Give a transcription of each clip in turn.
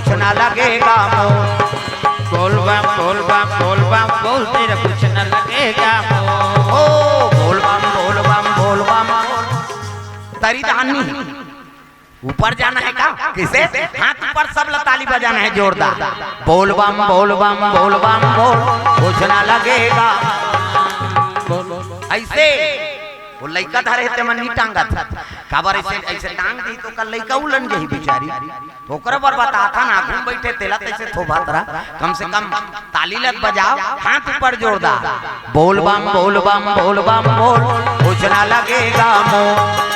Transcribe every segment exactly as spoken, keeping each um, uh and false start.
कुछ ना लगेगा मोर। बोल बम, बोल बम, बोल बम, बोल, तेरा कुछ ना लगेगा मोर। ओ, बोल बम, बोल बम, बोल बम, बोल। तरी धानी। ऊपर जाना है का? किसे? हाथ ऊपर, सब ला ताली बजाना है जोरदार। बोल बम, बोल बम, बोल बम, बोल, कुछ ना लगेगा। ऐसे वो लइका धरे हे, तेमन नी टांगत। काबर ऐसे, ऐसे टांग दी तो कल लइका उलन जाही बिचारी। तो ओकरा बर बताथन, आगू में बइठे तेला तइसे थोभत रहा। कम से कम ताली लत बजाव, हाथ ऊपर जोरदार। बोल बम, बोल बम, बोल बम, बोल, कुछ ना लगेगा मोर।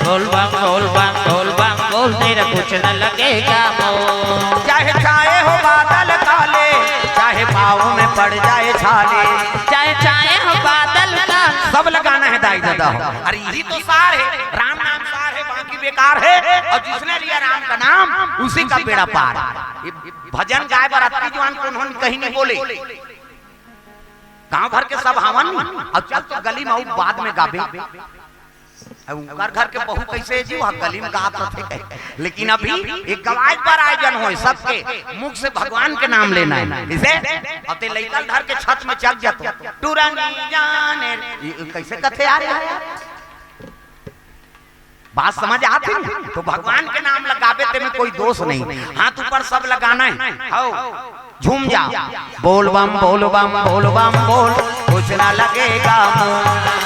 बोल बम, बोल बम, बोल बम, बोल, तेरा कुछ न लगेगा मोर। चाहे छाए हो बादल काले, चाहे पाँव में पड़ जाए छाले। चाहे छाए हो बादल का। सब लगाना है दाई ददा हो। अरे यही तो सार है, राम नाम सार है, बाकी बेकार है। और जिसने लिया राम का नाम, उसी का बेड़ा पार। ये भजन गाय बर अतकी जुआन कोनो कहीं नहीं बोले। गांव भर के सब हावन, अब चल तो गली में आऊ, बाद में गाबे। अब उनकर घर के बहू कैसे जी वहाँ गली में गात रथे कहे। लेकिन अभी एक गवाज पर आयोजन होए, सबके मुख से भगवान के नाम लेना है। इसे अते लइका धर के छत में चढ़ जातो। टुरनी जाने, ये कैसे कथे आ रहे हैं? बात समझ आत हे? तो भगवान के नाम लगाबे, तेमे कोई दोष नहीं। हाथ ऊपर सब लगाना है। हाओ, झूम जा। बोल बम, बोल बम, बोल बम, बोल, कुछ ना लगेगा मोर।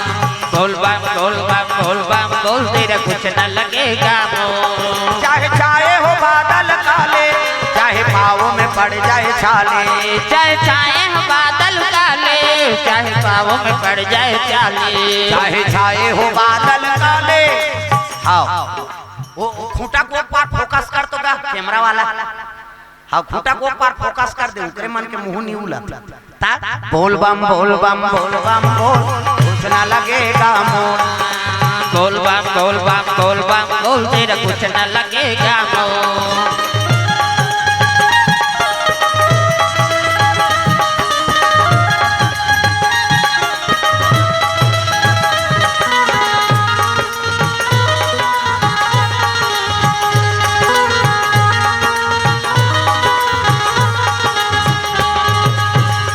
बोल बम, बोल बम, बोल बम, बोल, तेरा कुछ ना लगेगा मोर। चाहे छाए हो बादल काले, चाहे पाँव में पड़ जाए छाले। चाहे छाए हो बादल काले, चाहे पाँव में पड़ जाए छाले। चाहे छाए हो बादल काले। हाँ, वो, वो खूंटा को एक बार फोकस कर तो गा, कैमरा वाला। हाँ, खूंटा को एक बार फोकस कर दे, ओकरे मन के मुंह नहीं उलत। ता, बोल बम, बोल बम, बोल बम, बोल, कुछ ना लगेगा मोर। बोल बम, बोल बम, बोल बम, बोल, तेरा कुछ ना लगेगा मोर।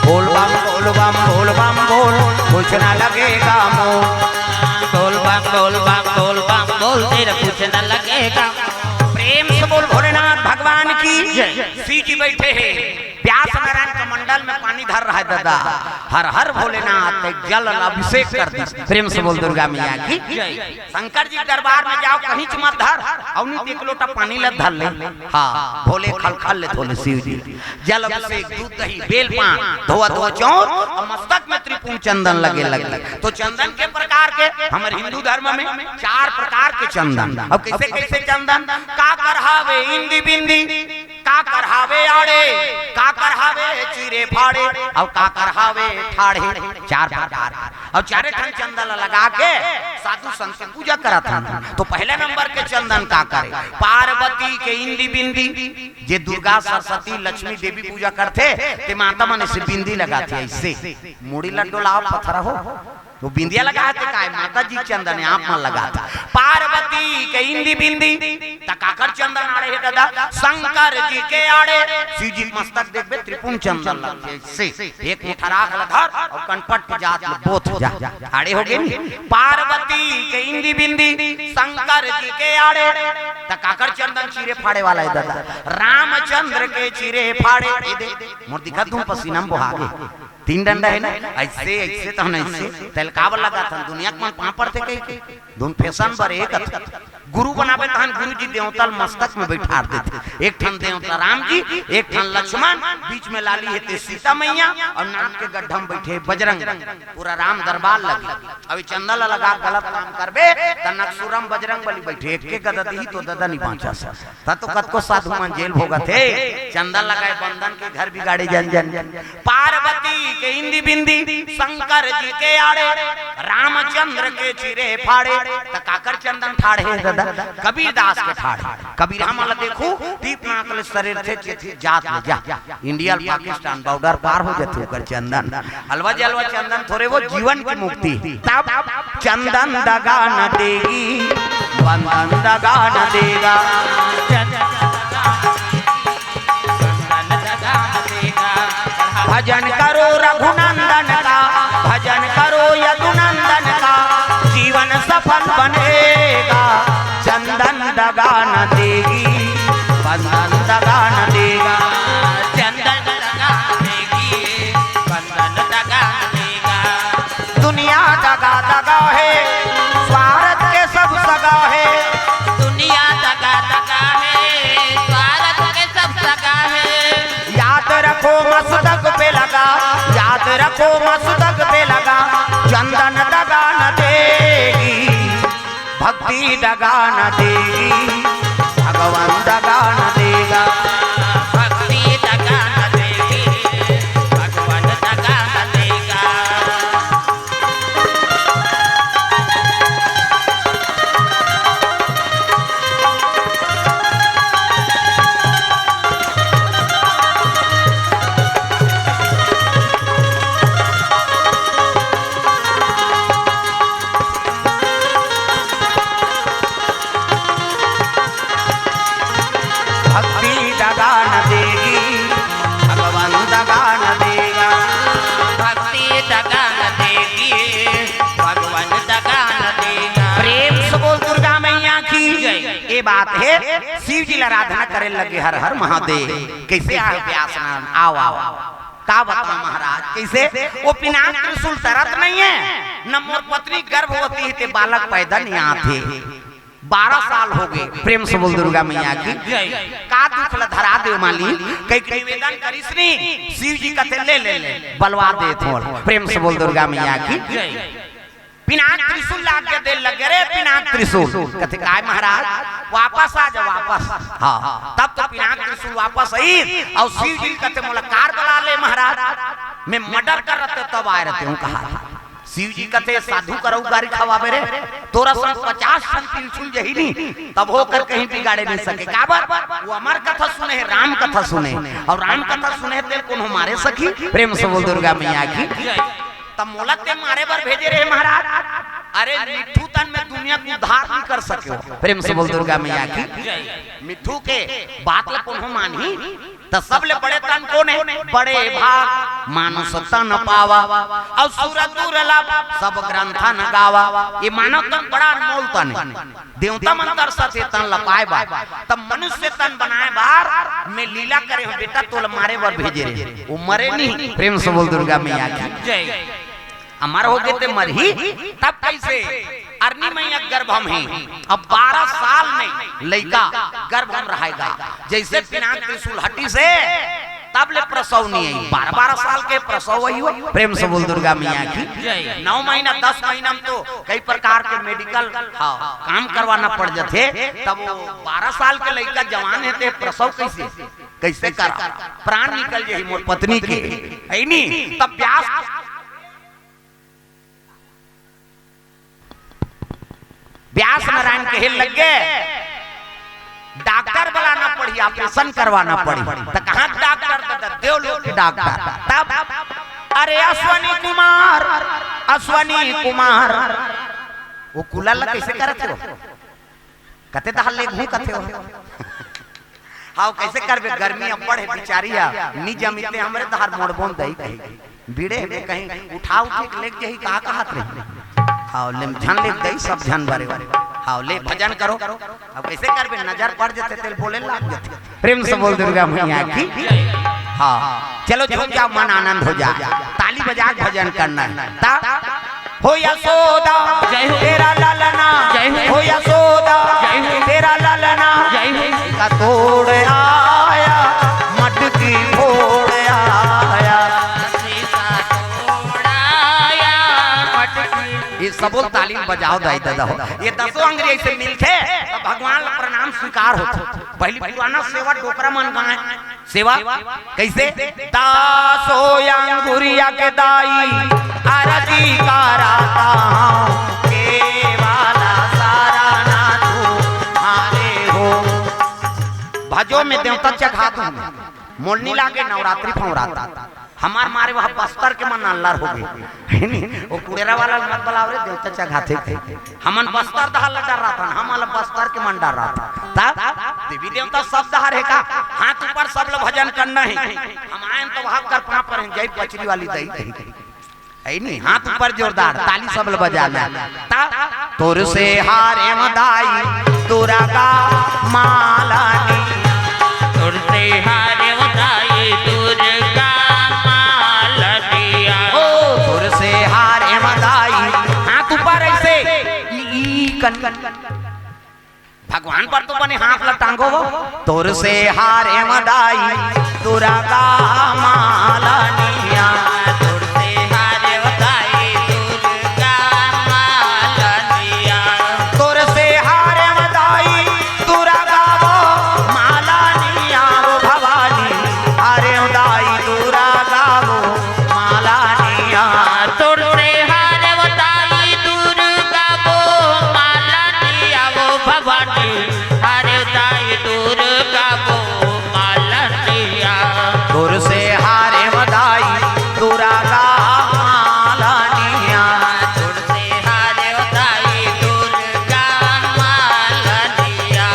बोल बम, बोल बम, बोल बम, बोल, कुछ ना लगेगा मोर। बोल बम, बोल बम, बोल बम, बोल, तेरा कुछ ना लगेगा। प्रेम से बोल भोलेनाथ भगवान की जय। शिव जी बैठे हैं। व्यास नारायण कमंडल में पानी धर रहा है दादा। हर हर भोलेनाथ के जल अभिषेक कर दी। प्रेम से बोल दुर्गा मैया की। शंकर जी के दरबार में जाओ, कहीं च मत धर, अउ नहीं तो एक लोटा पानी ला धर ले। हाँ, भोले खलखल ले धोले शिव जी। जल अभिषेक, दूध दही, बेल पान, धोआ धोआ चौर अउ मस्तक में त्रिपुंड चंदन लगे लगे। तो चंदन के प्रकार के हमर हिंदू धर्म में चार प्रकार के चंदन। अब कैसे कैसे चंदन? काकर हावे इंदी बिंदी, काकर हावे आड़े, काकर हावे चीरे फाड़े, अउ काकर हावे ठाढ़े। चार प्रकार। अउ चारे ठन चंदन ला लगा के साधु संत पूजा करत हन। तो पहले नंबर के चंदन काकर हे? पार्वती के इंदी बिंदी, जे दुर्गा, सरस्वती, लक्ष्मी देवी पूजा करथे, ते माता मन से बिंदी लगाथे, ऐसे मुड़ी ला डोलाव पथरा हो। तो बिंदिया लगा हे ते काय, माता जी चंदन हे, आप मन लगा था। पार्वती के इंदी बिंदी, त काकर चंदन आड़े हे दादा? शंकर जी के आड़े। शिव जी के मस्तक देखबे, त्रिपुंड चंदन लगथे, ऐसे एक मुठा राख ल धर अउ कनपट जात ल बोथ जा। आड़े हो गे नी? पार्वती के इंदी बिंदी, शंकर जी के आड़े। त काकर चंदन चीरे फाड़े वाला हे दादा? रामचंद्र के चीरे फाड़े। ए दे, मोर दिखत हूँ, पसीना में बोहा गे। तीन डंडा हे ना, ऐसे, ऐसे तो हम ऐसे। तेल काबर लगा था? दुनिया के मन पाँव पड़थे कही के। धुन फैशन बर एक गुरु बनाबे तहन गुरु जी देवता ल मस्तक में बैठार देथे। एक ठन देवता राम जी, एक ठन लक्ष्मण, बीच में लाली हे ते सीता मैया अउ नाक के गड्ढा में बैठे बजरंग। पूरा राम दरबार लगे। अउ चंदन ला लगा गलत काम करबे त नकसुरम बजरंग बली बैठे, एक के गदा दिही तो ददा नी बाँचस। त तो कतको साधु मन जेल भोगत हे, चंदन लगाए बंदन के घर बिगाड़े जन जन। पार्वती के इंदी बिंदी, शंकर जी के आड़े, रामचंद्र के चीरे फाड़े, त काकर चंदन ठाढ़े हे दादा? कबीरदास के ठाढ़े। कबीर हमन ला देखू, दीप नाक ले सरेरथे, चेती जात ले जा। इंडिया ल पाकिस्तान बॉर्डर पार हो जाथे ओकर चंदन। अलवा जलवा चंदन थोरे, वो जीवन की मुक्ति। तब चंदन दगा न देगी, बंधन दगा न देगा। भजन करो रघुनंदन का, भजन करो यदुनंदन का, जीवन सफल बनेगा। चंदन दगा न देगी, बंधन दगा न देगा। चंदन दगा न देगी, बंधन दगा न देगा। दुनिया दगा दगा है, स्वार्थ के सब सगा है। दुनिया दगा दगा है, स्वार्थ के सब सगा है। याद रखो मस्तक पे लगा, याद रखो मस्तक पे लगा। चंदन दगा न देगी, भक्ति दगा न देगी, भगवान दगा न देगा। भक्ति दगा न देगी, भगवान दगा न देगा। भक्ति दगा न देगी, भगवान दगा न देगा। भक्ति दगा न देगी, भगवान दगा न देगा। प्रेम से बोल दुर्गा मैया की जय। ये बात है, शिव जी ला आराधना करे लगे, हर हर महादेव। कैसे आए व्यास नारायण? आओ, आओ, आओ। का बताओ महाराज, कैसे? वो पिनाक त्रिशूल तरत नहीं है, न मोर पत्नी गर्भवती है, ते बालक पैदा नहीं आते। बारह साल हो गए। प्रेम से बोल दुर्गा मैया की। जय। का दुख ला धरा दे माली, कई निवेदन करिस नी, शिव जी कथे, "ले, ले, ले, बलवा दे थोड़।" प्रेम से बोल दुर्गा मैया की। जय। पिनाक त्रिशूल लाग के दे लगे, "रे पिनाक त्रिशूल।" कथे, "काय महाराज?" "वापस आ जा, वापस।" हाँ, तब तो पिनाक त्रिशूल वापस आई, और शिव जी कथे, "मोला कार बला ले महाराज, मैं मर्डर कर रहते तब आए रहते हूँ," कहा। शिव जी कथे, "साधु करऊ गारी खवाबे रे, तोरा संग पचास ठन त्रिशूल जही नी, तब होकर कहीं बिगाड़े नहीं सके।" काबर? वो अमर कथा सुने है, राम कथा सुने, और राम कथा सुने है, तेल कोनो मारे सकी। प्रेम से बोल दुर्गा मैया की। तब मोला ते मारे बर भेजे रहे महाराज। अरे मिट्ठू तन में दुनिया को उद्धार नहीं कर सके हो। प्रेम से बोल दुर्गा मैया की। मिट्ठू के बात ला कोनो मानही। त सबले बड़े तन कोन हे? बड़े भाग मानुष तन पावा, अउ सुर दुर्लभ सब ग्रंथन गावा। ये मानव तन बड़ा अनमोल तन हे। देवता मन तरसत हे तन ल पाए बर, त मनुष्य तन बनाए बर मैं लीला करे हंव बेटा, तोला मारे बर भेजे रहे। वो मरे नहीं। प्रेम से बोल दुर्गा मैया की। जय। अमर हो गे ते मरही, तब कैसे? अरनी मैया गर्भ में ही, अब बारह साल में लइका गर्भ में रहेगा। जैसे पिनाक त्रिशूल हटिस हे, तब ले प्रसव नहीं आई। बारह बारह साल के प्रसव आई हो। प्रेम से बोल दुर्गा मैया की। जय। नौ महीना, दस महीना में तो कई प्रकार के मेडिकल, हाँ, काम करवाना पड़ जाथे। तब वो बारह साल के लइका जवान हे, ते प्रसव कैसे, कैसे करा? प्राण निकल जाही मोर पत्नी के, है नी? तब व्यास व्यास नारायण कहे लग गे, "डॉक्टर बुलाना पड़ी, ऑपरेशन करवाना पड़ी।" त कहाँ डॉक्टर? त देवलोक के डॉक्टर। तब, "अरे अश्वनी कुमार, अश्वनी कुमार।" वो कुलल ला कैसे करत हो? कते तहार ले घू कथे हो। हाव, कैसे करबे? गर्मी अब्बड़ हे बिचारी हा, नी जमिते हमरे तहार मोड़बोन दई कही। बीड़े हे कहीं उठा उठे के लेके जही, कहा कहत रही। हाव, ले झन ले दई सब झन बरे। हाव, ले भजन करो। अब कैसे करबे? नजर पड़ जथे, तेल बोले लाग जथे। प्रेम से बोल दुर्गा मैया की। हाँ, चलो झूम जाओ, मन आनंद हो जाए, ताली बजा के भजन करना है। ता हो यशोदा, जय हो। तेरा ललना, जय हो। हो यशोदा, जय हो। तेरा ललना, जय हो। का तोड़ आया, मटकी फोड़ आया। ये सब बोल ताली बजाओ दाई दादा हो। ये दसों अंग्रेज से मिलथे, तो भगवान ला प्रणाम स्वीकार होथे। पहली पुराना सेवा डोकरा मन गाए। सेवा कैसे? दासो अंगुरिया के दाई, अरजी कराता हूँ, केवाला सारा ना तू हारे हो। भजो में देवता चघा दूँ, मोलनी लागे नवरात्रि फौराता। हमार मारे वह बस्तर के मन अल्लर हो गए। है नी? वो कुड़ेरा वाला मत बुलाओ रे, देवता चघाथे थे। हमन बस्तर डहर ला डर्राथन, हमन ला बस्तर के मन डर्राथे। तब देवी देवता सब डहर हे का? हाथ ऊपर, सब ला भजन करना हे। हम आयन तो वहां कर पांव पर जाई बचरी वाली दाई। है नी, हाथ ऊपर जोरदार, ताली सब ल बजाना। ता तोर से हारेंव दाई दुर्गा मालनी। तोर से हारेंव दाई दुर्गा मालनिया। ओ तोर से हारेंव दाई, हाथ ऊपर ऐसे, ई, ई, कन, कन, कन, कन। भगवान पर तो बने हाथ ला टांगो वो। तोर से हारेंव दाई दुर्गा मालनिया। तोर से हारेंव दाई दुर्गा मालनिया। तोर से हारेंव दाई दुर्गा वो मालनिया वो भवानी। हारेंव दाई दुर्गा वो मालनिया। तोर से हारेंव दाई दुर्गा वो मालनिया वो भवानी। हारेंव दाई दुर्गा वो मालनिया। तोर से हारेंव दाई दुर्गा मालनिया। तोर से हारेंव दाई दुर्गा मालनिया।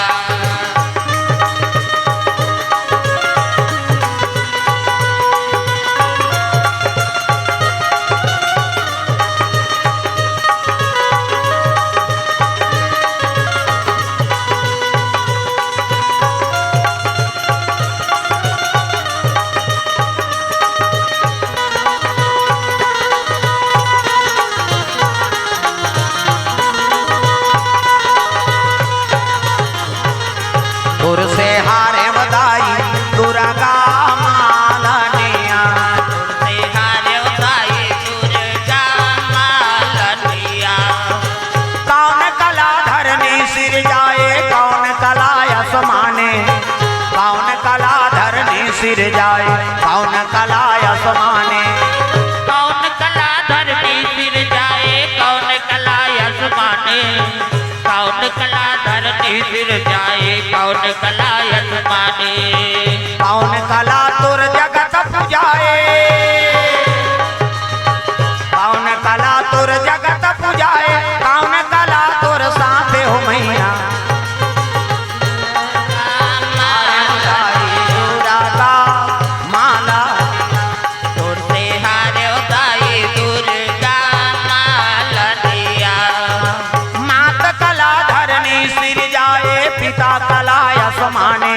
तोर से हारेंव दाई दुर्गा मालनिया। तोर से हारेंव दाई दुर्गा मालनिया। कौन कला धरनी सिरजाए, कौन कला आसमाने। कौन कला धरनी सिरजाए, कौन कला आसमाने। कौन कला धरनी सिरजाए, कौन कला आसमाने। कौन कला धरती सिरजाए, कौन कला आसमाने। कौन कला तोर जगत पुजाए, कौन कला तोर जगत पुजाए, कौन कला तोर साथे हो मैया। माला, माला। तोर से हारेंव दाई दुर्गा मालनिया। मात कला धरनी सिरजाए, पिता कला आसमाने।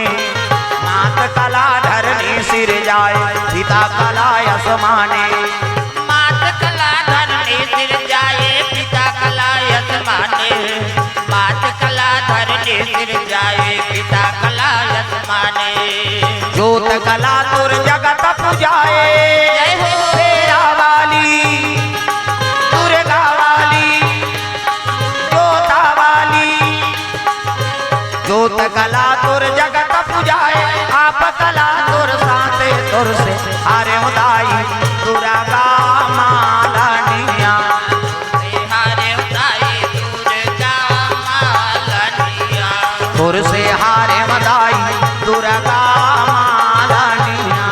मात कला धरनी सिरजाए, पिता कला आसमाने। मात कला धरनी सिरजाए, पिता कला आसमाने। मात कला धरनी सिरजाए, पिता कला आसमाने। जोत कला तोर जगत पुजाए। जय हो। शेरा वाली, दुर्गा वाली, जोता वाली। जोत कला तोर जगत पुजाए, आप कला तोर साथे तोर से हारेंव दाई दुर्गा मालनिया। हारेंव दाई दुर्गा मालनिया। तोर से हारेंव दाई दुर्गा मालनिया।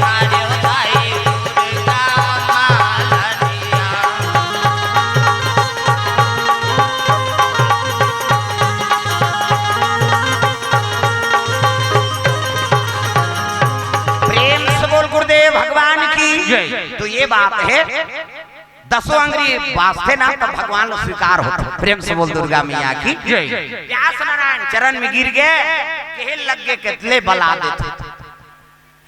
हारेंव दाई दुर्गा मालनिया। प्रेम से बोल गुरुदेव भगवान की। जय। तो ये बात है, दसों अंगरी बाजथे ना, तब भगवान ला स्वीकार होथे। प्रेम से बोल दुर्गा मैया की। जय। व्यास नारायण चरण में गिर गए, कहे लग गए, कितले बला देथे।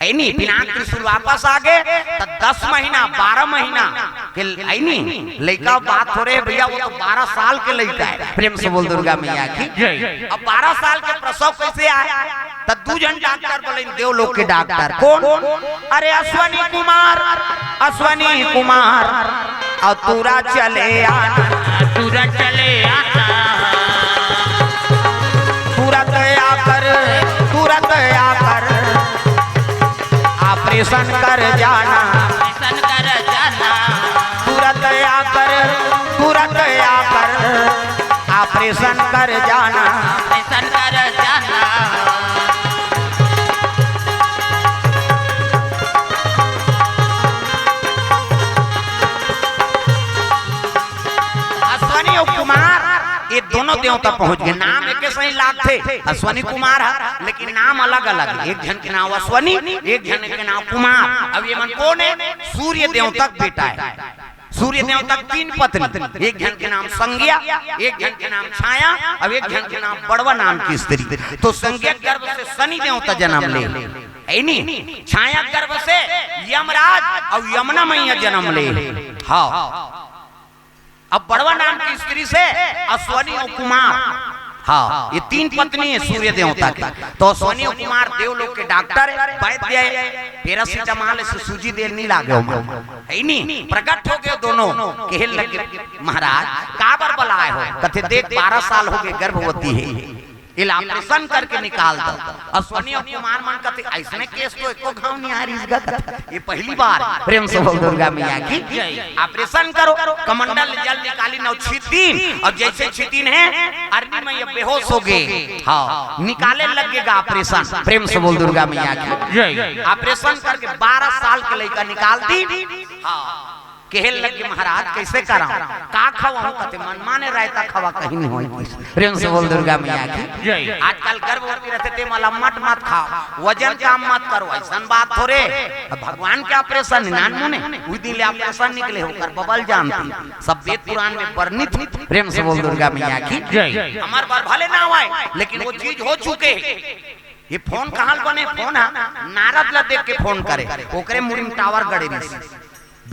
है नी, पिनाक त्रिशूल वापस आ गए, त दस महीना, बारह महीना के, है नी, लइका बात हो रहे भैया, वो तो बारह साल के लइका है। प्रेम से बोल दुर्गा मैया की। जय। अब बारह साल के प्रसव कैसे आए? त दू झन डॉक्टर बोले, देवलोक के डॉक्टर। कौन? अरे अश्वनी कुमार, अश्वनी कुमार। अउ टूरा चले आना। टूरा चले आना। तुरंत आकर, तुरंत आकर ऑपरेशन कर जाना। ऑपरेशन कर जाना। तुरंत आकर, तुरंत आकर ऑपरेशन कर जाना। ऑपरेशन कर जाना। अश्वनी अउ कुमार, ये दोनों देवता पहुंच गे। नाम एके सही लागथे, अश्वनी कुमार ह, लेकिन नाम अलग-अलग हे। एक झन के नाम अश्वनी, एक झन के नाम कुमार। अब ये मन कोन हे? सूर्य देवता के बेटा हे। सूर्य देवता के तीन पत्नी, एक झन के नाम संज्ञा, एक झन के नाम छाया, अब एक झन के नाम बड़वा नाम की स्त्री। तो संज्ञा के गर्भ से शनि देवता जन्म ले, हे नी? छाया के गर्भ से यमराज अउ यमुना मैया जन्म ले। हाँ, अब बड़वा नाम की स्त्री से अश्वनी अउ कुमार। हाँ, ये तीन पत्नी हे सूर्य देवता के। तो अश्वनी अउ कुमार देवलोक के डॉक्टर हे, वैद्य हे, पैरासिटामोल से सूजी दे नी लागे ओमन, हे नी? प्रकट हो गे दोनों, कहे लगे, "महाराज, काबर बलाए हो?" कथे, "देख, बारह साल हो गे, गर्भवती हे, एला ऑपरेशन करके निकाल दो।" अश्वनी अउ कुमार मन कथे, "अइसने केस तो एको घांव नी आय रिहिस गा।" ये पहली बार। प्रेम से बोल दुर्गा मैया की। ऑपरेशन करो, कमंडल ले जल निकालिन अउ छीतिन, अउ जइसे छीतिन हे, अरनी मैया बेहोश हो गे। हाँ, निकाले लग गे गा ऑपरेशन। प्रेम से बोल दुर्गा मैया की। ऑपरेशन करके बारह साल के लइका निकाल दिस। हाँ, कहे लगे, "महाराज, कइसे करंव? का खवाहूं?" कथे, "मन माने रायता खवा, कहीं नी होय।" प्रेम से बोल दुर्गा मैया की। आजकल गर्भवती रहिथे ते मन ला अम्मट मत खाव, वजन कम मत करो, अइसन बात थोरे। अब भगवान के ऑपरेशन हे नानमुने, उही दिन ले ऑपरेशन निकले हे, ओकर बबल जानती, सब वेद पुराण में वर्णित। प्रेम से बोल दुर्गा मैया की। हमर बर भले ना होय, लेकिन वो चीज हो चुके हे। ये फोन कहाँ ले बने? फोन ह नारद ला देख के फोन करे, ओकरे मुड़ी में टावर गड़े रिहिस।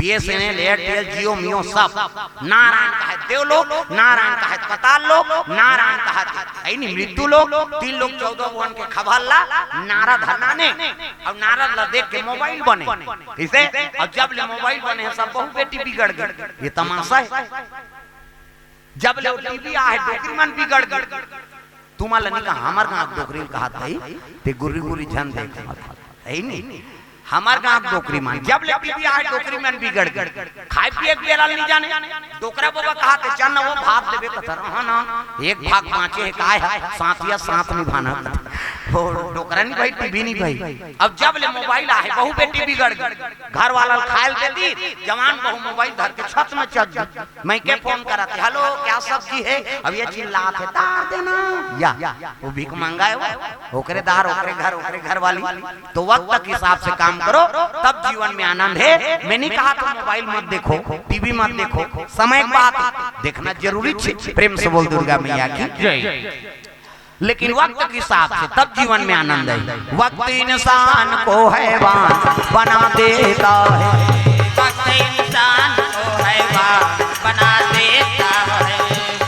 बीएसएनएल, एयरटेल, जियो, मियो सब। नारायण कहाय देवलोक, नारायण कहाय पताल लोक, नारायण कहाय, हे नी, मृत्यु लोक, तीन लोक चौदह भुवन के खबर ला नारद ह नाने। अउ नारद ला देख के मोबाइल बने। कइसे? अउ जब ले मोबाइल बने हे, सब बहू बेटी बिगड़ गे। ये तमाशा हे। जब ले वो टीवी आहे, डोकरी मन बिगड़ गे। तुमन ला नी कहा, हमर गांव के डोकरी ल कहत हई, ते गुर्री गुर्री झन देख, हे नी? हमर गांव के डोकरी मन, जब ले टीवी आहे, डोकरी मन बिगड़ गे। खाय पिये के बेरा ल नी जाने। डोकरा बबा कहत हे, "चल ना वो भात देबे," कथे, "रहा ना, एक भाग बांचे हे, काय हे, साथिया साथ निभाना।" वो डोकरा नी भई, टीवी नी भई। अब जब ले मोबाइल आहे, बहू बेटी बिगड़ गे। घर वाला ल खाय ल दे दिस, जवान बहू मोबाइल धर के छत में चढ़ गे। मइके फोन करत हे, "हेलो, क्या सब्जी है?" अब ये चिल्लात हे, "दार देना।" या, वो भीख मंगा हे वो, ओकरे दार, ओकरे घर, ओकरे घर वाली। तो वक्त के हिसाब से काम करो, तब जीवन में आनंद हे। मैं नी कहत हंव मोबाइल मत देखो, टीवी मत देखो, समय के बात हे, देखना जरूरी हे। प्रेम से बोल दुर्गा मैया की। लेकिन वक्त के हिसाब से तब जीवन में आनंद है। वक्त इंसान को हैवान बना देता है। वक्त इंसान को हैवान बना देता है।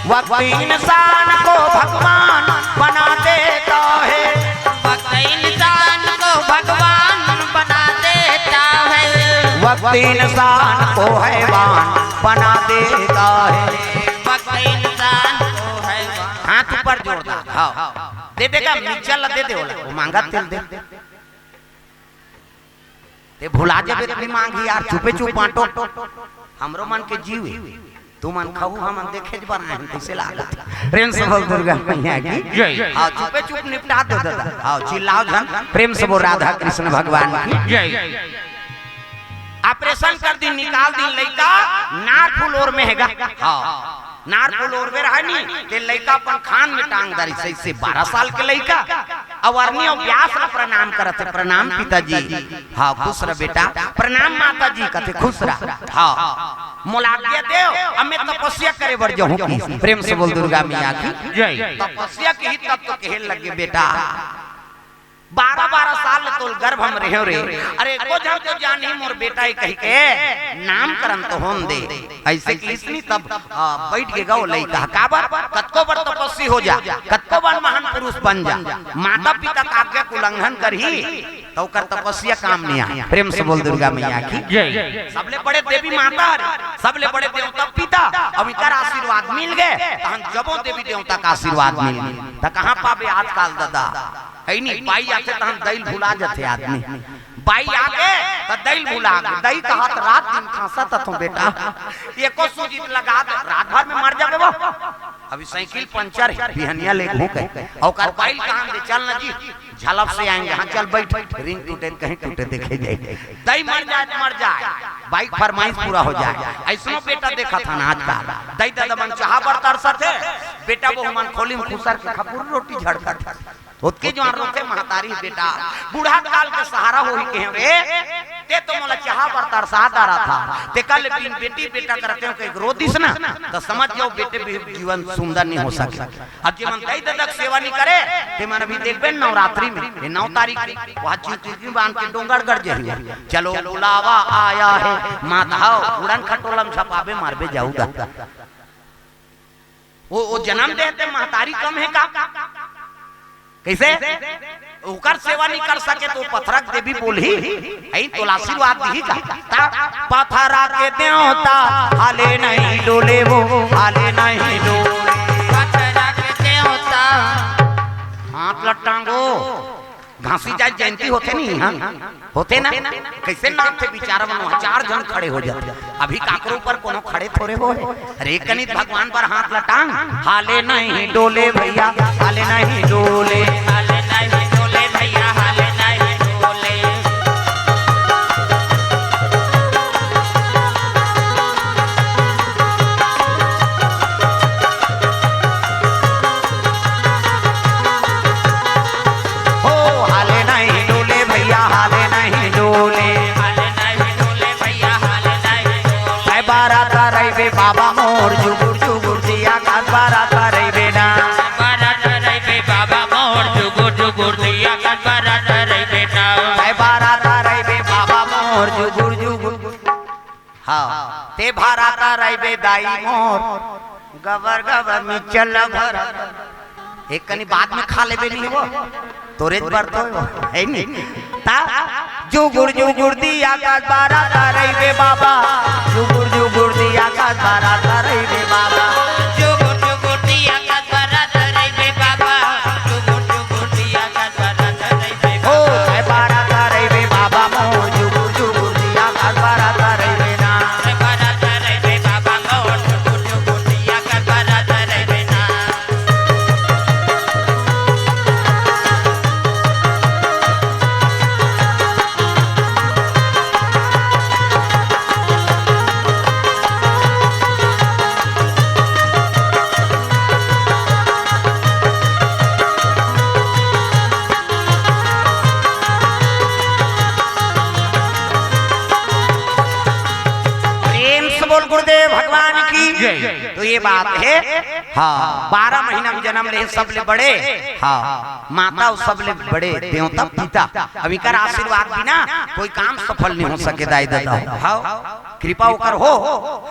वक्त इंसान को भगवान बना देता है। वक्त इंसान को भगवान बना देता है। वक्त इंसान को हैवान बना देता है। वक्त इंसान को हैवान। हाथ ऊपर जोरदार। हाँ। दे देगा, मिक्सचर ला दे दे, ओला, वो मांगा तेल दे। ते भुला जाबे, तभी मांगी यार, चुपे चुप बांटो। हमरो मन के जीव हे, तुमन खाहू, हमन देखे बर आए हन, कइसे लागत? प्रेम से बोल दुर्गा मैया की। हाँ, चुपे चुप निपटा दो दादा। हाँ, चिल्लाव झन, प्रेम से बोल राधा कृष्ण भगवान की। ऑपरेशन कर दिस, निकाल दिस लइका, नार फूल ओर में हे गा। हाँ, नार फूल ओरवे रहय नी, ते लइका अपन खान में टांग डारिस, अइसे बारह साल के लइका। अउ अरनी अउ व्यास ला प्रणाम करत हे, "प्रणाम पिताजी।" "हाँ, खुश रह बेटा।" "प्रणाम माताजी।" कथे, "खुश रह।" "हाँ, मोला आज्ञा देव, अब मैं तपस्या करे बर जाहूं।" कि प्रेम से बोल दुर्गा मैया की। तपस्या के ही तब तो कहे लगे, बेटा, बारह बारह साल ले तोल गर्भ में रहेंव रे। अरे, एको झन तो जानही मोर बेटा हे कहिके नामकरण तो होन दे। अइसे कहिस नी तब, आ, बइठ गे गा वो लइका। काबर? कतको बड़ तपस्वी हो जा, कतको बड़ महान पुरुष बन जा, माता पिता के आज्ञा के उल्लंघन करही, त ओकर तपस्या काम नइ आय। प्रेम से बोल दुर्गा मैया की। सबले बड़े देवी माता हरे, सबले बड़े देवता पिता, अब इकर आशीर्वाद मिल गे, तहन जम्मो देवी देवता के आशीर्वाद मिल गे। त कहाँ पाबे आजकल दादा? हे नी, बाई आथे तहन दई ल भुला जाथे आदमी। बाई आगे त दई ल भुला गे। दई कहत रात दिन खांसत हथों बेटा, एको सूजी लगा दे, रात भर में मर जाबे वो। अभी साइकिल पंचर हे, बिहनिया लेगहूं कहे। अउ ओकर बाई ल कहन दे, "चल ना जी, झलप से आएंगे, हाँ, चल बैठ, रिंग टूटे त कहीं टूटे, देखे जाए, दई मर जाए त मर जाए, बाइक फरमाइश पूरा हो जाए। अइसनो बेटा देखत हन आजकल, दई ददा मन चाहा बर तरसत हे, बेटा बहू मन खोली म खुसर के खपुर रोटी झड़कत हे। ओतके जुवार रोथे महतारी, बेटा, बूढ़ा काल के सहारा होही कहेंव रे, ते तो मोला चाहा बर तरसा डारत हस, तेकर ले बिन बेटी बेटा करते हो के रोदिस ना, त समझ जाओ बेटे भी जीवन सुंदर नहीं हो सके। अब जे मन दई ददा के सेवा नहीं करे, ते मन अभी देखबे नवरात्रि में, ये नौ तारीख के, वहाँ चिंकी बांध के डोंगरगढ़ जही। चलो बुलावा आया है, माता हो, उड़न खटोला म झपाबे, मारबे जाऊ दा। वो, वो जन्म देते महतारी कम है का? कैसे? ओकर सेवा नहीं कर सके त पथरा के देवी बोलही, अई तोला आशीर्वाद दिही का? ता पथरा के देवता हाले नहीं डोले वो, हाले नहीं डोले। पथरा के देवता। हाथ ल टांगो, घासी जाए जयंती होथे नहीं, हाँ? होथे ना? कैसे नाचथे बिचारा मन, वहाँ चार झन खड़े हो जाथे। अभी काकरो ऊपर कोनो खड़े थोरे हो। अरे कनित भगवान बर हाथ ल टांग, हाले नहीं डोले भैया, हाले नहीं डोले। हाले नहीं डोले भैया, हाले नहीं डोले। हो, हाले नहीं डोले भैया, हाले नहीं डोले। हाले नहीं डोले भैया, हाले नहीं डोले। बारात रहिबे बाबा मोर, जुगुर जुगुर दिया का बारात रहिबे ना। बारात रहिबे बाबा मोर, जुगुर जुगुर दिया का बारात रहिबे ना। बारात रहिबे बाबा मोर, जुगुर जुगुर। हाँ, ते भराता रहिबे दाई मोर, गबर गबर में चल भर। एक कनी बाद में खा लेबे नहीं वो, तोरे बर तो है नहीं। ता जुगुर जुगुर दिया का बाराता रहिबे बाबा, जुगुर जुगुर दिया का बाराता रहिबे बाबा। जुगुर जुगुर दिया का बाराता रहिबे बाबा, जुगुर जुगुर दिया का बाराता रहिबे हो, बाबा। बाराता रहिबे बाबा मोर, जुगुर जुगुर दिया का बाराता रहिबे ना। प्रेम से बोल गुरुदेव भगवान की। जय। तो ये बात है, हाँ, बारह महीना में जन्म ले सबले बड़े, हाँ, माता अउ सबले बड़े देवता पिता। अब इकर आशीर्वाद बिना कोई काम सफल नहीं हो सके, दाई ददा। हाँ, कृपा ओकर हो,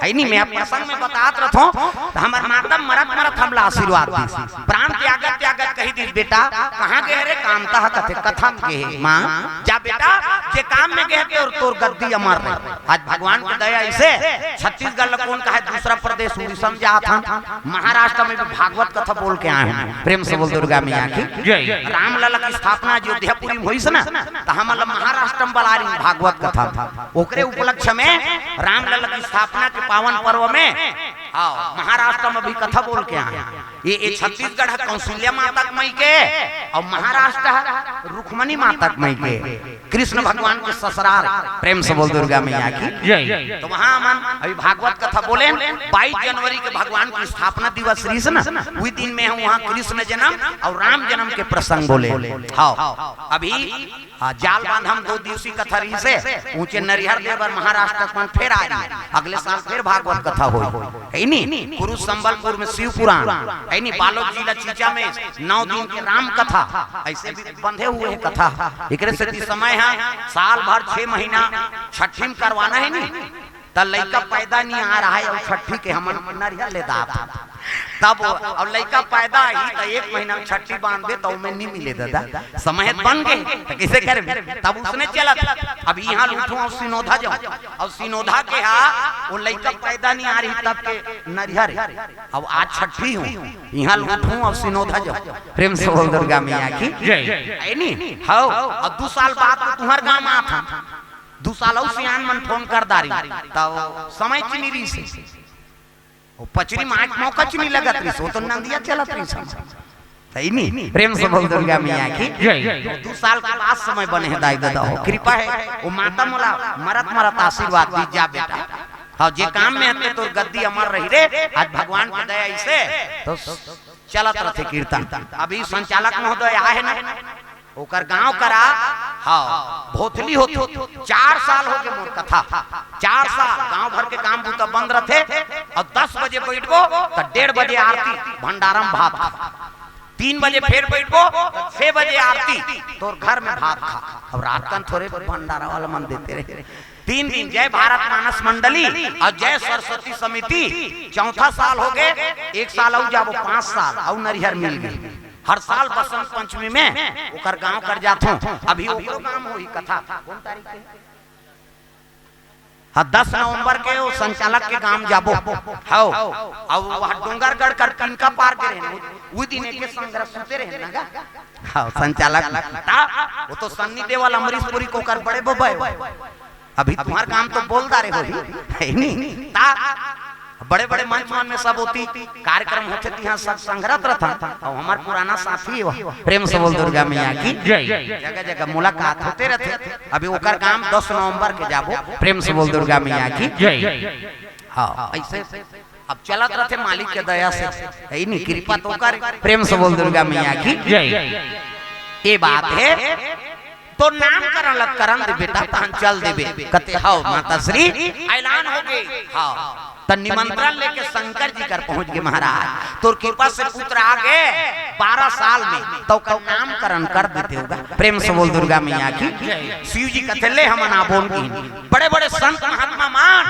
है नहीं। मैं अब प्रसंग में बतात रथों, त हमर माता मरत मरत हमला आशीर्वाद दिस। प्राण त्यागत त्यागत कहि दिस, "बेटा, कहाँ गे रे?" "काम तह कथे, कथा में गे हे।" "माँ, जा बेटा, जे काम में गे हे तोर, तोर गद्दी अमर रहे।" आज भगवान के दया अइसे, छत्तीसगढ़ ल कोन कहे, दूसरा प्रदेश उड़ीसा में जात हन, महाराष्ट्र में भी भागवत कथा बोल के आए हैं। प्रेम से बोल दुर्गा मैया की। जय। रामलला की स्थापना अयोध्यापुरी में होइस ना, त हमन ल महाराष्ट्र में बला रही भागवत कथा। ओकरे उपलक्ष्य में रामलला की स्थापना के पावन पर्व में, हाँ, महाराष्ट्र में भी कथा बोल के आए। ये, ये छत्तीसगढ़ ह कौशल्या माता के मइके अउ महाराष्ट्र ह रुक्मणी माता के मइके। कृष्ण भगवान के ससुराल। प्रेम से बोल दुर्गा मैया की। जय। तो वहाँ हमन अभी भागवत कथा बोलेन, बाईस जनवरी के भगवान की स्थापना दिवस रहिस ना, उही दिन में हम वहाँ कृष्ण जन्म अउ राम जन्म के प्रसंग बोलेन। हाँ, अभी हाँ, जाल बांध हम दो दिवसीय कथा रहिस हे, ऊंचे नरिहर दे बर महाराष्ट्र के मन फेर आ रही। अगले साल फेर भागवत कथा होई। है नी? कुरु संबलपुर में शिव पुराण, है नी? बालोद जिला चीचा में नौ दिन के राम कथा, ऐसे भी बंधे हुए है कथा। एकरे सेती समय है, साल भर छह महीना छठी में करवाना है नी? त लइका पैदा नहीं आ रहा है अउ छठी के हमन नरिहर ले दात। तब अउ लइका पैदा ही त एक महीना में छठी बांधबे त ओमे नहीं मिले दादा, समय बन गे त कइसे करबे? तब उसने चलत। अब इहाँ लूठू अउ सिनोधा जाऊँ, अउ सिनोधा के हा वो लइका पैदा नहीं आ रही तब के नरिहर। अब आज छठी हूँ, इहाँ लूठू अउ सिनोधा जाऊँ। प्रेम से बोल दुर्गा मैया की। जय। है नी? हौ, अउ दू साल बाद तो तुहर गाँव में आत हूँ। दू साल अउ सियान मन फोन कर दारी, तब समय चिनी रहिस। वो पचरी माच मौका चिनी लगत रहिस, वो तो नंदिया चलत रहिस। तइनी, प्रेम से बोल दुर्गा मैया की। जय। दू साल के बाद समय बने हे दाई ददा हो, कृपा हे। वो माता मोला मरत मरत आशीर्वाद दी, जा बेटा। हाँ, जे काम में हते तोर गद्दी अमर रही रे, आज भगवान के दया इसे तो चलत रथे कीर्तन। अभी संचालक महोदय आए हे ना, ओकर गांव करा, हाँ, भोथली होथे। चार साल हो गे मोर कथा, चार साल गांव भर के काम बूता बंद रथे, अउ दस बजे बइठबो त डेढ़ बजे आरती, भंडारा म भात खा, तीन बजे फेर बइठबो त छह बजे आरती, तोर घर में भात खा। अब रात कन थोरे भंडारा वाला मन देते रहे। तीन दिन जय भारत मानस मंडली अउ जय सरस्वती समिति, चौथा साल हो गे, एक साल अउ जाबो, पांच साल अउ नरिहर मिल गे। हर साल बसंत पंचमी में ओकर गांव कर जाथों। अभी ओकरो गांव होही कथा। कौन तारीख के? हाँ, दस नवंबर के वो संचालक के गांव जाबो। हव, अउ वह डोंगरगढ़ कर पिनका पार के रहे, वो दिन एक संघरा सुते रहे ना गा। हाँ, संचालक। ता, वो तो सन्नी देवल, अमरीश पुरी के ओकर बड़े बबा हे। अभी तुम्हार काम तो बोल डारे होही, हे नी? ता, बड़े-बड़े मंच मन में सब होती कार्यक्रम होथे, तिहां सब संघरत रथन। अउ हमर पुराना साथी हे, प्रेम से बोल दुर्गा मैया की। जय। जगह-जगह मुलाकात होते रथे। अभी ओकर गांव दस नवंबर के जाबो, प्रेम से बोल दुर्गा मैया की। जय। हाँ, अइसे अब चलत रथे मालिक के दया से, हे नी, कृपा तो कर, प्रेम से बोल दुर्गा मैया की। जय। ये बात हे, तो नामकरण ल करन दे बेटा, तहन चल देबे। कथे, "हव माता श्री, ऐलान हो गे।" हाँ, त निमंत्रण लेके शंकर जी कर पहुंच गे महाराज। तोर कृपा से पुत्र आ गे बारह साल में, त ओकर नामकरण कर देते होगा। प्रेम से बोल दुर्गा मैया की। शिव जी कथे, "ले हमन आबोन की।" बड़े-बड़े संत महात्मा मन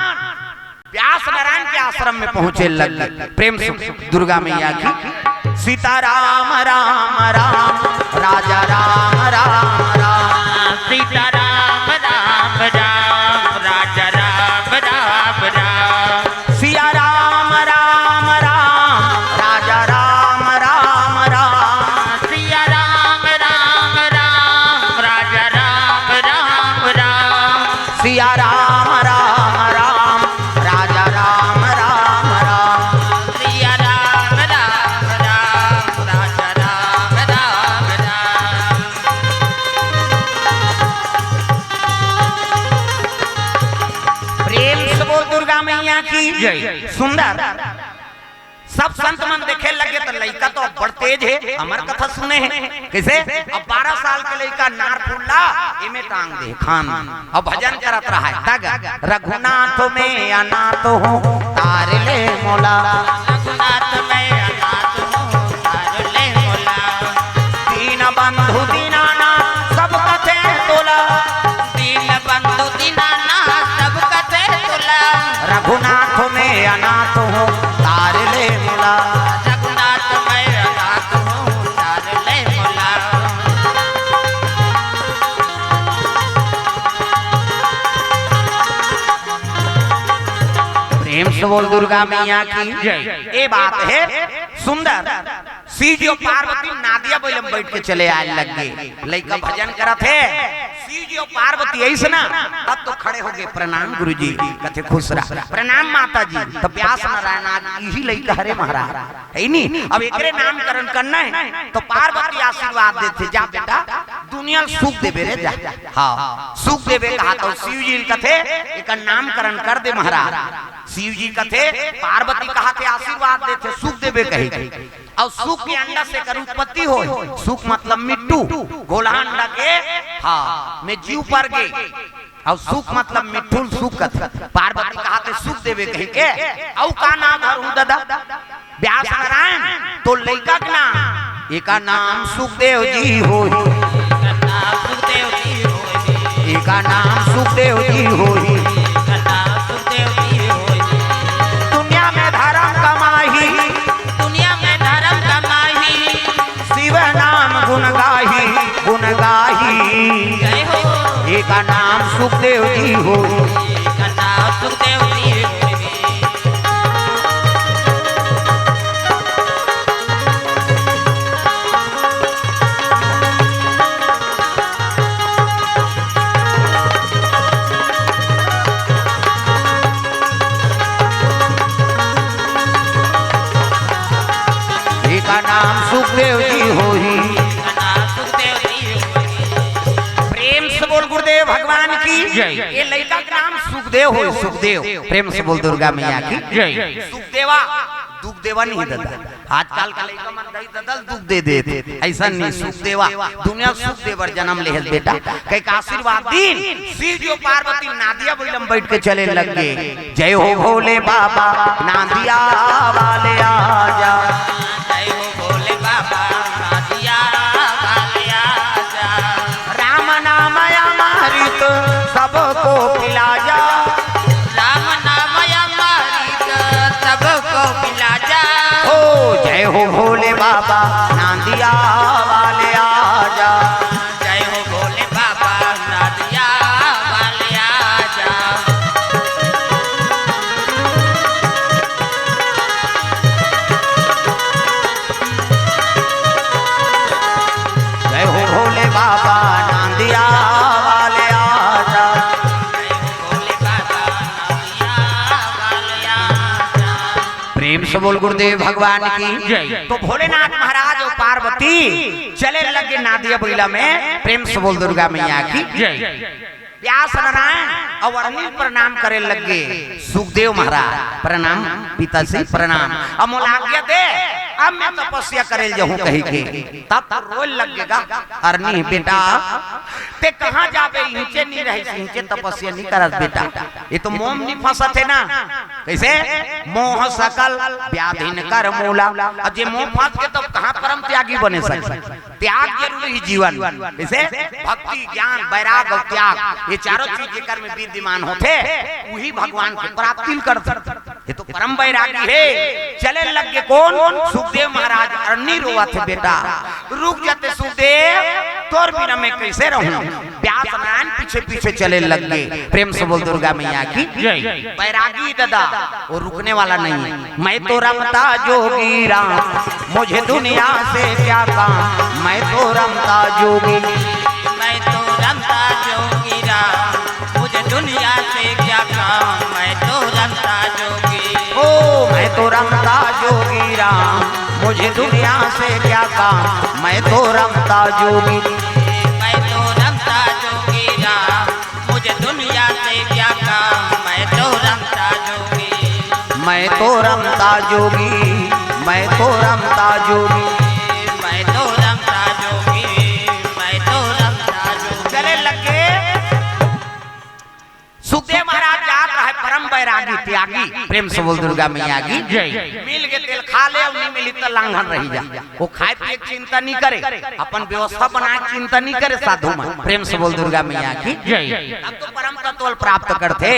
व्यास नारायण के आश्रम में पहुंचे लग गे। प्रेम से दुर्गा मैया की। सीताराम राम राम, राजा राम राम राम। सीताराम राम राम, राजा राम राम राम। सिया राम राम राम, राजा राम राम राम। सिया राम राम राम, राजा राम राम राम। सिया राम राम राम, राजा राम राम राम। सिया राम राम राम, राजा राम राम राम। प्रेम से बोल दुर्गा मैया की। जय। सुंदर। सब संत मन देखे लगे त लइका तो बड़ तेज हे, हमर कथा सुने हे। कइसे? अब बारह साल के लइका नार फूल ला एमे टांग दे, खान। अब भजन करत रहा हे। तग रघुनाथ में अनाथ हूँ, तार ले मोला। रघुनाथ में अनाथ हूँ, तार ले मोला। दीन बंधु दीनानाथ सब कथे तोला। दीन बंधु दीनानाथ सब कथे तोला। रघुनाथ में अनाथ हूँ, तार ले मोला। रघुनाथ में अनाथ हूँ, तार ले मोला। प्रेम से बोल दुर्गा मैया की। जय। ये बात हे सुंदर। शिव जी अउ पार्वती नादिया बइला म बइठ के चले आए लग गे। लइका भजन करत हे, शिव जी अउ पार्वती अइसना, तब तो खड़े हो गे, "प्रणाम गुरु जी।" कथे, "खुश रह।" "प्रणाम माता जी।" त व्यास नारायण आज इही लइका हरे महाराज, हे नी? अब एकरे नामकरण करना हे, त पार्वती आशीर्वाद देथे, "जा बेटा, दुनिया ल सुख देबे रे, जा।" हाँ, सुख देबे कहा त शिव जी ल कथे, "एकर नामकरण कर दे महाराज।" शिव जी कथे, पार्वती कहा थे आशीर्वाद देथे, सुख देबे कहे। अउ सुख के अंडा से एकर उत्पत्ति होय। सुख मतलब मिट्ठू, घोलहा अंडा के, हाँ, में जीव पर गे। अउ सुख मतलब मिट्ठू ल सुख कथे। पार्वती कहा थे सुख देबे कहि के, अउ का नाम धरहूं ददा? व्यास नारायण, तोर लइका के नाम, एकर नाम सुखदेव जी होही। एकर नाम सुखदेव जी होही। दुनिया में धरम कमाही, दुनिया में धरम कमाही, शिव नाम गुण गाही, गुण गाही। जय हो। एकर नाम सुखदेव जी होही। एकर नाम सुखदेव जी होही। एकर नाम सुखदेव जी हो, गुरुदेव भगवान की जय। ये लइका के नाम सुखदेव होय, सुखदेव। प्रेम से बोल दुर्गा मैया की जय। सुखदेवा, दुख देवा नहीं ददा। आजकल के लइका मन दई ददल दुख दे देत। अइसन नहीं, सुखदेवा, दुनिया सुख दे बर जन्म लेहस बेटा। कहिके आशीर्वाद दीन, शिव जी अउ पार्वती नादिया बइला म बइठ के चले लग गे। जय हो भोले बाबा, नांदिया वाले आजा। जय हो भोले बाबा, नांदिया वाले आजा। राम नाम अमृत, सबको पिला जा। राम नाम अमृत, सबको पिला जा। हो जय हो भोले बाबा, नांदिया वाले आजा। जय हो भोले बाबा, नांदिया वाले आजा। जय हो भोले बाबा, नांदिया वाले आजा। जय हो भोले बाबा, नांदिया वाले आजा। प्रेम से बोल गुरुदेव भगवान की जय। तो भोलेनाथ महाराज अउ पार्वती चले लग गे नादिया बइला में। प्रेम से बोल दुर्गा मैया की जय। व्यास नारायण अउ अरनी ल प्रणाम करे लग गे सुखदेव महाराज। प्रणाम पिताश्री, प्रणाम। अब मोला आज्ञा दे, अब मैं तपस्या करे ल जाहूं कहिके। तब तो रोय लग गे गा अरनी, बेटा, तें कहां जाबे, इहिंचे नहीं रहिस, इहिंचे तपस्या नहीं करस बेटा। ये तो मोह म नहीं फंसत हे ना। कइसे? मोह सकल व्याधिन कर मूला। अब जे मोह फंस गे, तब कहां परम त्यागी बने सकही? त्याग जरूरी हे जीवन। कइसे? भक्ति, ज्ञान, वैराग अउ त्याग, ये चारों चीज जेकर में विद्यमान होथे, उही भगवान के प्राप्ति ल करथे। ये तो परम वैरागी हे। चले लग गे कोन? सुखदेव महाराज। अरनी रोवत हे, बेटा, रुक जा तें सुखदेव, तोर बिना मैं कइसे रहूं? व्यास नारायण पीछे पीछे चले लग गे। प्रेम से बोल दुर्गा मैया की जय। बैरागी ददा, वो रुकने वाला नहीं है। मैं तो रमता जोगी राम, मुझे दुनिया से क्या काम। मैं तो रमता जोगी। मैं तो रमता जोगी राम, मुझे दुनिया से क्या काम। मैं तो रमता जोगी। ओ, मैं तो रमता जोगी राम, मुझे दुनिया से क्या काम। मैं तो रमता जोगी। मैं तो रमता जोगी राम, मुझे दुनिया से क्या काम। मैं तो रमता जोगी। मैं तो रमता जोगी, मैं तो रमता जोगी। मैं तो रमता जोगी, मैं तो रमता जोगी। चले लग गे। सुखदेव महाराज जात रहे परम बैरागी त्यागी। प्रेम से बोल दुर्गा मैया की जय। मिल गे तेल खा ले, अउ नहीं मिली त लांघन रही जा। वो खाए पिए के चिंता नहीं करे, अपन व्यवस्था बनाए के चिंता नहीं करे साधु मन। प्रेम से बोल दुर्गा मैया की जय। तब तो परम तत्व ल प्राप्त करथे।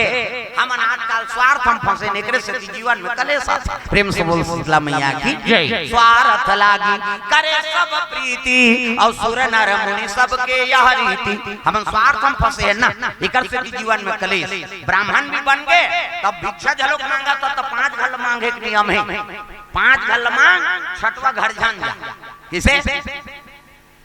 हमन आजकल स्वार्थ म फंसे, एकरे सेती जीवन में कलेश आथे। प्रेम से बोल शीतला मैया की जय। स्वार्थ लागी करे सब प्रीति, अउ सुर नर मुनि सबके यह रीति। हमन स्वार्थ म फंसे हन ना, एकर सेती जीवन में कलेश। ब्राह्मण भी बन गे, तब भिक्षा झलोक मांगत हस, त पांच घर ल मांगे के नियम हे। पांच घर ल मांग, छठवां घर झन जा। कइसे?